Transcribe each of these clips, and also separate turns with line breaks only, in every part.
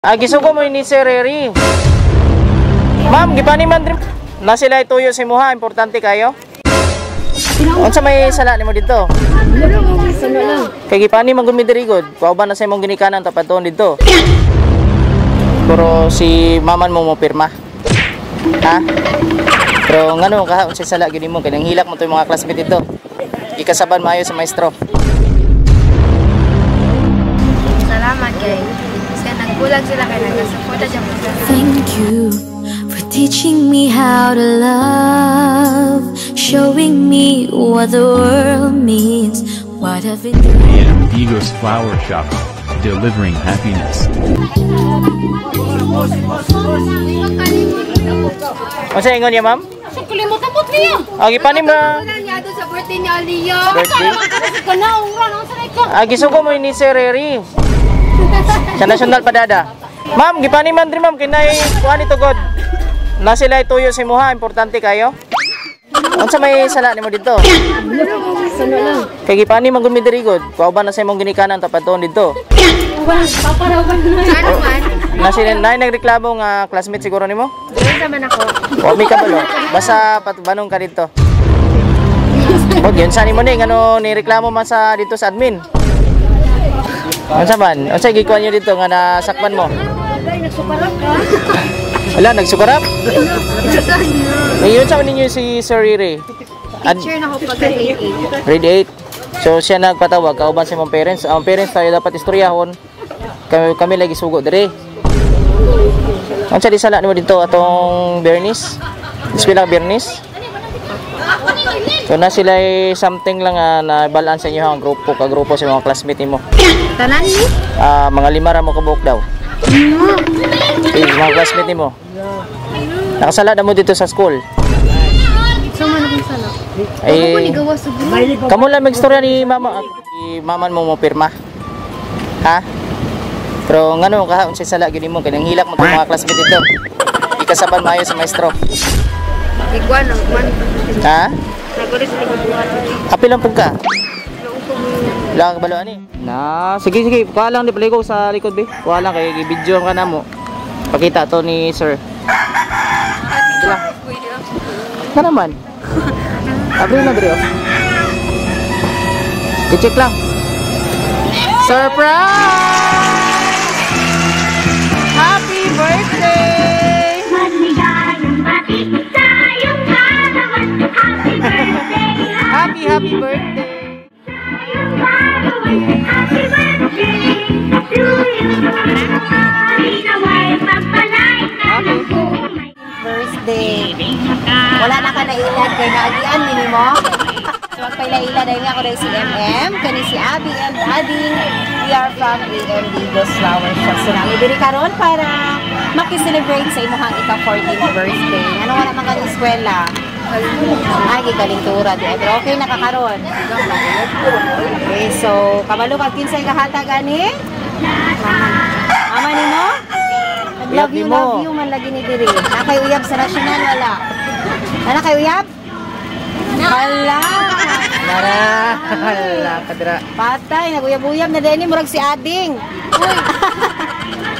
Ah, gisugo mo ni Sir Reri. Ma'am, gipani man diri. Na sila ituyo sa imuha, importante kayo. Unsa may sala nimo dito? Kay gipani man gud mi diri gud. Kauban na sa imong ginikanan tapad tuon dito. Pero si maman mo mo pirma. Ha? Pero ngano ka unsa sala gyud nimo kay nanghilak mo to yung mga classmate dito. Gikasaban maayo sa maestro.
Salamat kay sa nagbulag sila kay nagasuporta siya mo.
Thank you for teaching me how to love, showing me what the world means, what I've been
AM Digos Flower Shop, delivering happiness.
Unsa ingon niya, ma'am?
Kalimutan po niya.
Ah, gipani ba?
Niya sa birthday ni Aliyah.
Birthday?
Ka na, ura, nang sanay ka.
Ah, gisugo mo ni Sir Reri. Sa national padada. Ma'am, gipani man diri ma'am kinay kuan ito god. Na sila ituyo sa imuha, importante kayo. Unsa may sala nimo dito? Kay gipani man gud mi diri god. Kauban na sa imong ginikanan tapad tuon dito.
Ano man?
Na sila nay nagreklamo nga classmate siguro nimo?
Doon naman ako.
Wa mi kabalo. Basta patbanong ka dito. Wag yun sa nimo ni ngano ni reklamo man sa dito sa admin. Unsa man? Unsa gikuan niyo dito nga nasakpan mo? Wala, nagsukarap? Ngayon sa ninyo si Sir Riri.
Teacher na ako pag grade 8.
Grade 8. So siya nagpatawag kauban sa imong parents. Ang parents tayo dapat istoryahon. Kami lagi sugo dire. Unsa di sala nimo dito atong Bernice? Eskwela Bernice? So na sila something lang na balaan sa inyo ang grupo ka grupo sa mga classmate nimo.
Tanan ni?
Ah, mga lima ra mo kabuok daw. Eh, mga classmate nimo. Nakasala na mo dito sa school.
So man akong sala.
Eh,
Ako ni gawa sa buhay.
Kamo lang magstorya ni mama. Si maman mo mo pirma. Ha? Pero ngano ka unsa sala gyud nimo kay nanghilak mo tong mga classmate dito. Ikasaban maayo sa maestro.
Iguan ang man.
Ha?
Nagulis ni buhat.
Apil lang pud ka. Wala ka kabalo ani. Na, sige sige, kuha lang di paligo sa likod be. Kuha lang kay i-video ka na mo. Pakita to ni sir. Sige lang. Ka naman. Abri na diri oh. I-check lang. Surprise! Happy birthday! Happy, happy birthday!
Birthday. Wala na ka nailad kay naagian nini mo. So magpaila-ila dahil nga ako dahil si MM, kani si Abby and Ading. We are from AM Digos Flower Shop. So nami diri karon para maki-celebrate sa imong ika-14th birthday. Ano wala man kang eskwela? Ay, gikalintura di. Pero okay na ka karon. Okay, so kabalo kag kinsay kahatag ani? Mama nimo? Love you, love you man lagi ni diri. Na kay uyab sa national wala. Ana kay uyab? Wala.
Nara, wala kadra.
Patay, naguyab-uyab na din ni murag si Ading. Uy.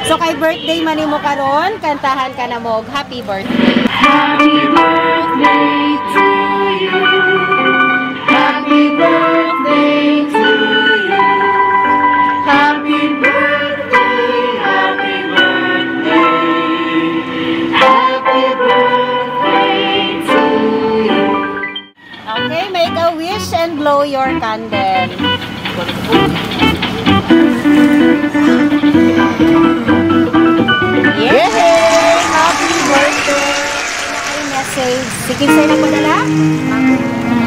So kay birthday man nimo karon, kantahan ka na mo og happy birthday.
Happy birthday to you. Happy birthday to you. Happy birthday, happy birthday. Happy birthday to you.
Okay, make a wish and blow your candle. Yay! Happy birthday! Ay, message. Si Kinsay nagpadala?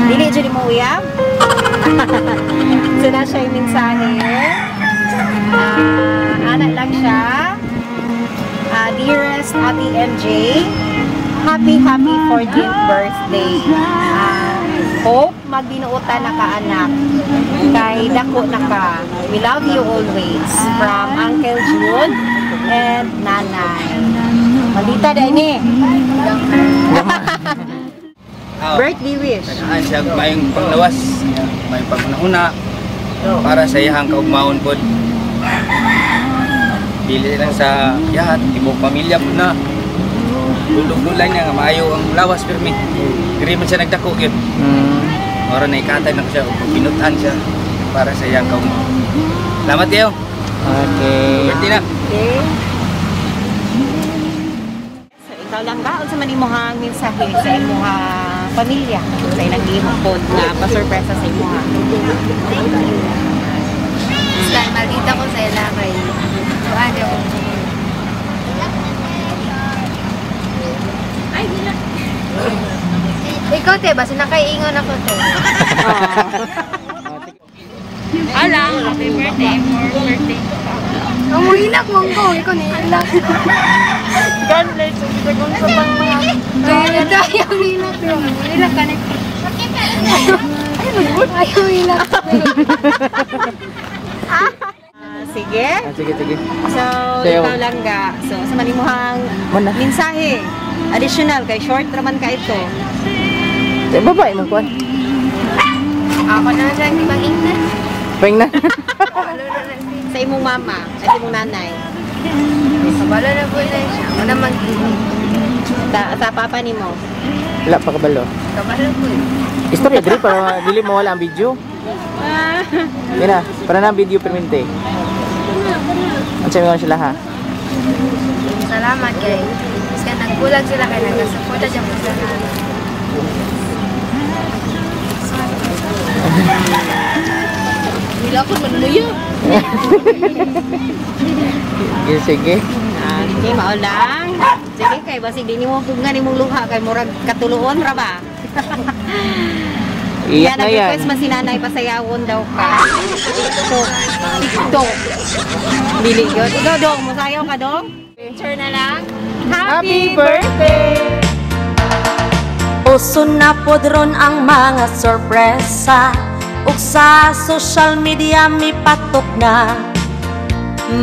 Dili, dyan mo uyab? So na siya yung mensahe. Anak lang siya. Dearest Ate MJ, happy, happy 14th birthday. Hope magbinuotan na ka anak. Kay dako na ka. We love you always. From Uncle June and Nanay. Maldita dahil ni. Birthday wish.
Tagaan siya maayong panglawas, maayong panghuna-huna para sa iyang kaugmaon pod. Dili lang sa yahat, tibok pamilya po na. Dulog-dulay niya nga maayo ang lawas pirmi. Diri man siya nagdako gyud. Ora na ikatay na ko siya ug pinutan siya para sa iyang kaum. Salamat kayo.
Okay.
Birthday na.
Okay. So, ikaw lang ba? Unsa man imong mensahe sa imong pamilya? Sa ilang gihimo pod nga pasurpresa sa imuha.
Thank you. Basta maldita ko sa ila kay tuan ako. Ay, hila. Ikaw te, basta nakaingon ako te.
Alang, happy birthday, more birthday.
Ang hilak mo ko, ikaw ni hilak.
God bless you. Sa kung sa pang mga
Ayaw, hilak. Hilak ka na. Ayaw, hilak.
Sige.
Sige, sige.
So,
Sayo.
ikaw lang ga. So, sa man imong
Mana.
mensahe. Additional kay short raman ka ito.
Eh, babae man kuan.
Ako na lang, di bang ingna?
Peng na.
Kabalo na lang.
Sa imong mama at imong nanay.
Kabalo na po na siya. Ako na mag
Sa papa nimo.
Wala pa kabalo.
Kabalo po eh.
Istorya diri para dili mawala ang video. Yan na, para na ang video permente. Ang sabi ko sila ha.
Salamat kay. Basta nagbulag sila kay nagasuporta siya po sa
Wala ko man muyo.
Sige, sige.
Sige, mao lang. Sige, kay basig di nimo pugnan imong luha kay murag katuluon ra ba?
Iyak na yan.
Nag-request man si nanay pasayawon daw ka. So, TikTok. Dili yun. Ikaw dong, musayaw ka dong? Picture na lang.
Happy birthday!
Uso na pod ron ang mga sorpresa ug sa social media mipatok na.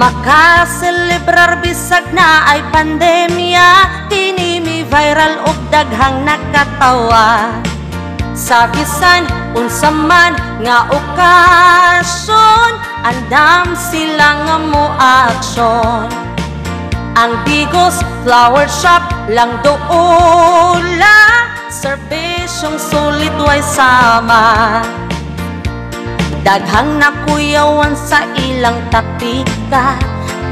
Makaselebrar bisag na ay pandemya, kini mi viral ug daghang nakatawa. Sa bisan unsa man nga okasyon, andam sila nga mo aksyon. Ang Digos Flower Shop lang doula, serbisyong sulit way sama. Daghang nakuyawan sa ilang taktika,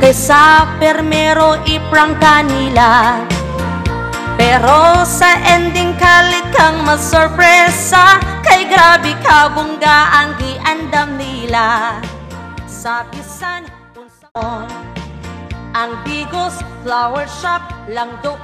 kaysa permero iprangka nila. Pero sa ending kalit kang masorpresa, kay grabe kabongga ang giandam nila. Sa bisan unsa ang Digos Flower Shop lang doon.